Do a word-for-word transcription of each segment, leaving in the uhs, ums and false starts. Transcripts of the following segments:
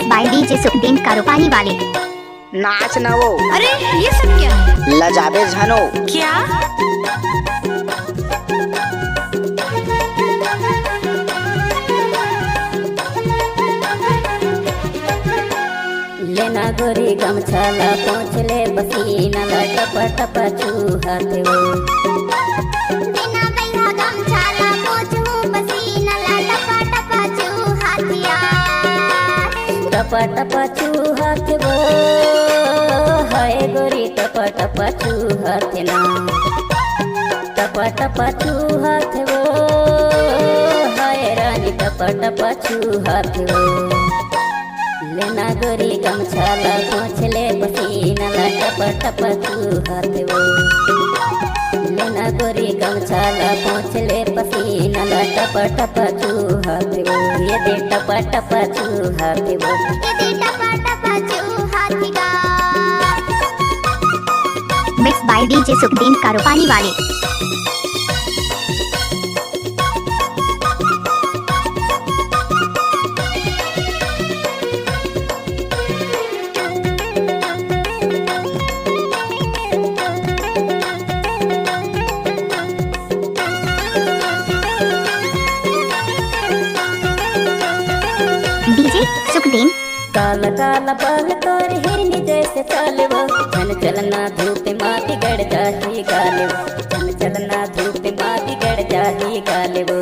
By DJ Sukhdeen कारोपानी वाले। नाच न वो। अरे, ये सब क्या है? लजाबे झनो। क्या? लेना गोरी गमछा ला पोंछ ले, पसीना ला टप टप चूहत वो। लेना भैया गमछा ला पोंछहूं, पसीना ला टप टप चूहत यार। टप टप चूहत वो, हाय गोरी टप टप चूहत ना। टप टप चूहत वो, हाय रानी टप टप चूहत वो। लेना गोरी गमछा ला पोंछ ले, पसीना ला टप टप चूहत वो। लेना गोरी गमछा ला पोंछ ले, पसीना ला टप टप चूहत वो। ये दे टप टप चूहत वो। ये दे टप टप चूहत गा। मिक्स बाय डीजे सुखदीन कारोपानी वाले। डीजे सुखदीन। काला काला बाल तोर हिरनी जैसे चाल वो, झन चलना धूप मा बिगड़ जाही गाल वो, झन चलना धूप मा बिगड़ जाही गाल वो।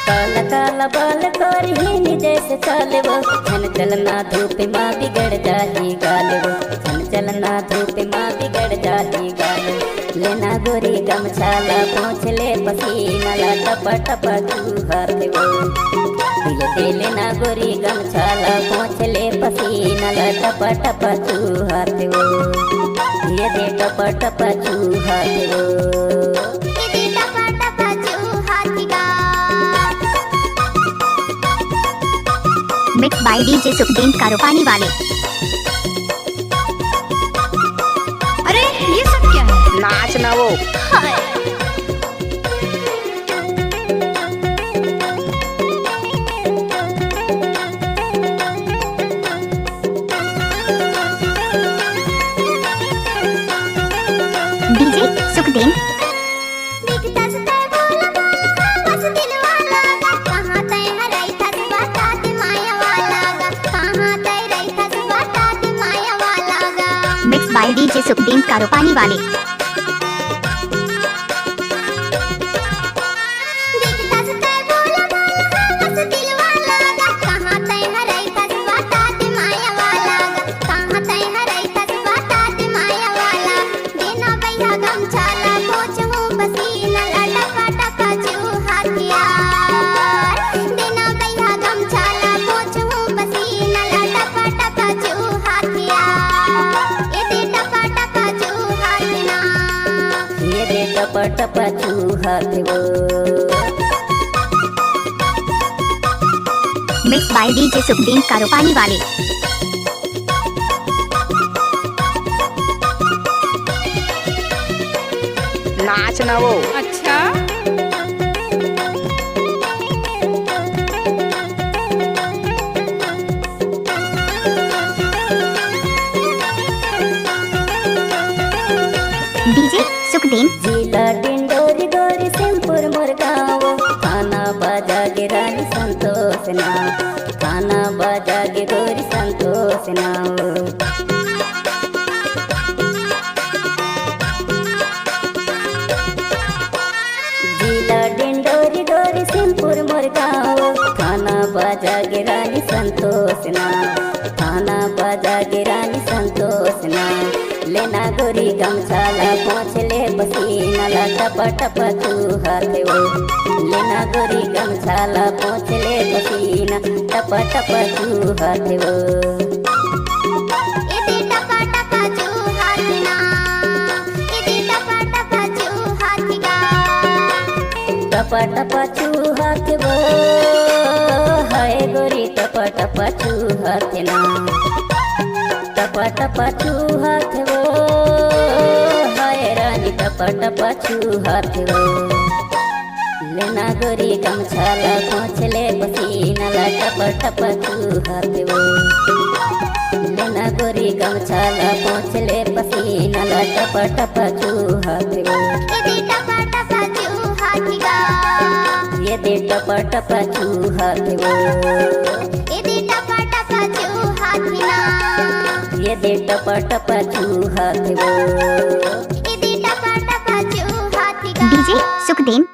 काला काला बाल तोर हिरनी जैसे चाल वो, झन चलना धूप मा बिगड़ जाही गाल वो, झन चलना धूप मा बिगड़ जाही गाल वो। लेना गोरी गमछा ला पोंछ ले, पसीना ला टप टप चूहत वो। धीरे से लेना गोरी गमछा ला पोंछ ले, पसीना ला टप टप चूहत वो। ये दे टप टप चूहत वो। ये दे टप टप चूहत गा। मिक्स बाय डीजे सुखदीन कारोपानी वाले। अरे, ये सब क्या है? नाच ना वो। हाय। डीजे सुखदेन। दिखतस तै बोल बोल, बस दिलवा लागा। कहाँ तै हरैथस बता दे माया वाला गा। कहाँ तै रैथस बता दे माया वाला गा। मिक्स बाय डीजे सुखदेन कारोपानी वाले। दिखतस तै बोल बोल, बस दिलवा लागा। कहाँ तै हरैथस बता दे माया वाला गा। कहाँ तै हरैथस बता दे माया वाला। देना भैया गमछा ला पोंछहूँ पसीना ला टपा टपा चूहत यार। देना भैया गमछा ला पोंछहूँ पसीना ला टपा टपा चूहत यार। ये दे टपा टपा चूहत ना। ये दे टपा टपा चूहत वो। मिक्स बाय डीजे सुखदीन कारोपानी वाले। नाच ना वो। अच्छा। डीजे सुखदेन। जिला डिंडोरी गोरी सिंहपुर मोर गाँव, थाना बाजा गे रानी संतोष ना, थाना बाजा गे गोरी संतोष ना। जिला डिंडोरी गोरी सिंहपुर मोर गाँव, थाना बाजा गे रानी संतोष ना, थाना बाजा गे रानी संतोष ना। लेना गोरी गमछा ला पोंछ ले पसीना ला टप टप चूहत वो। लेना गोरी गमछा ला पोंछ ले पसीना टप टप चूहत वो। ये दे टप टप चूहत ना। टप टप चूहत वो, हाय गोरी टप टप चूहत ना। टप टप चूहत वो, हाय रानी टप टप चूहत वो। लेना गोरी गमछा ला पोंछ ले, पसीना ला टप टप चूहत वो। लेना गोरी गमछा ला पोंछ ले, पसीना ला टप टप चूहत वो। ये दे टप टप चूहत गा। ये दे टप टप चूहत वो। ये दे टप टप चूहत ना। ये दे टप टप चूहत वो। ये दे टप टप चूहत गा। डीजे सुखदेव।